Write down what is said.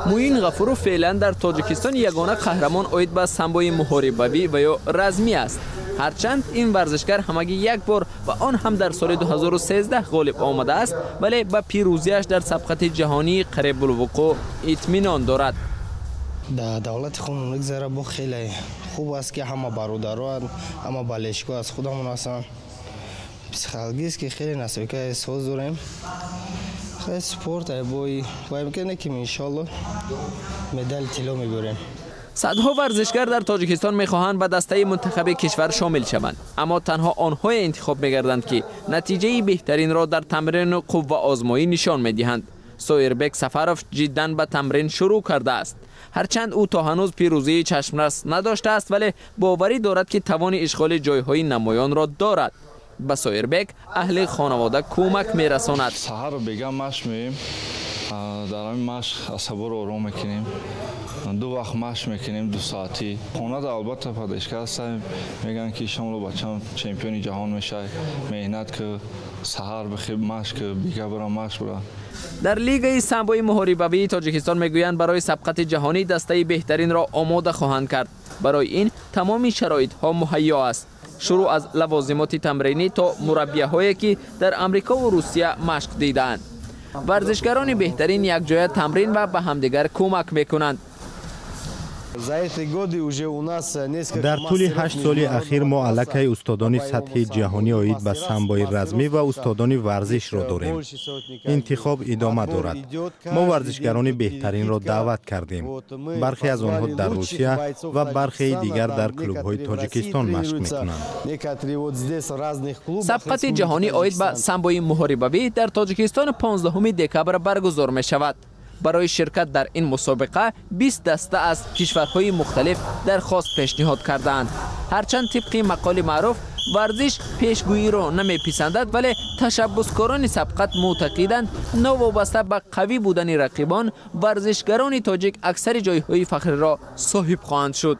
Муин Ғафуров феълан дар Тоҷикистон ягона қаҳрамон оид ба самбои муҳорибавӣ ва ё размӣ аст. Ҳарчанд ин варзишгар ҳамагӣ як бор ва он ҳам дар соли 2013 ғолиб омадааст, вале ба пирӯзиаш дар сабқати ҷаҳонии қарибулвуқӯъ итминон дорад. Дар давлати худмон мегзара, бо хеле хуб аст, ки ҳама бародароанд, ҳама болельщик о аз худамон ҳастанд. Психологически хеле настройка и соз дорем. Хеле спорт бой вай ки, иншолло, медали тилло мебарем. Садҳо варзишгар дар Тоҷикистон мехоҳанд ба дастаи мунтахаби кишвар шомил шаванд, аммо танҳо онҳое интихоб мегарданд, ки натиҷаи беҳтаринро дар тамрину қувваозмоӣ нишон медиҳанд. Соирбек Сафаров ҷиддан ба тамрин шурӯъ кардааст. Ҳарчанд ӯ то ҳанӯз пирӯзии чашмрас надоштааст, вале боварӣ дорад, ки тавони ишғоли ҷойҳои намоёнро дорад. Ба Соирбек аҳли хонавода кӯмак мерасонад. Саҳару бега машқ меем. Дар ҳамин машқ асаборо ором мекунем. Ду вақт машқ мекунем, 2 соатӣ. Хонада, албатта, поддержка ҳастам, мегӯянд, ки иншоалло, бачам чемпиони ҷаҳон мешавад, меҳнат ку, саҳар бихеб, машқ ку, бега бира, машқ бира. Дар Лигаи самбои муҳорибавии Тоҷикистон мегӯянд, барои сабқати ҷаҳонӣ дастаи беҳтаринро омода хоҳанд кард. Барои ин тамоми шароитҳо муҳайё аст, шурӯъ аз лавозимоти тамринӣ то мураббияҳое, ки дар Амрикову Русия машқ дидаанд. Варзишгарони беҳтарин якҷоя тамрин ва ба ҳамдигар кӯмак мекунанд. Дар тӯли 8 соли ахир мо аллакай устодони сатҳи ҷаҳонӣ оид ба самбои размӣ ва устодони варзишро дорем. Интихоб идома дорад. Мо варзишгарони беҳтаринро даъват кардем. Бархе аз онҳо дар Русия ва бархеи дигар дар клубҳои Тоҷикистон машқ мекунанд. Сабқати ҷаҳонӣ оид ба самбои муҳорибавӣ дар Тоҷикистон 15 декабр баргузор мешавад. Барои ширкат дар ин мусобиқа 20 даста аз кишварҳои мухталиф дархост пешниҳод кардаанд. Ҳарчанд тибқи мақоли маъруф, варзиш пешгӯиро намеписандад, вале ташаббускорони сабқат мӯътақиданд, новобаста ба қавӣ будани рақибон, варзишгарони тоҷик аксари ҷойҳои фахриро соҳиб хоҳанд шуд.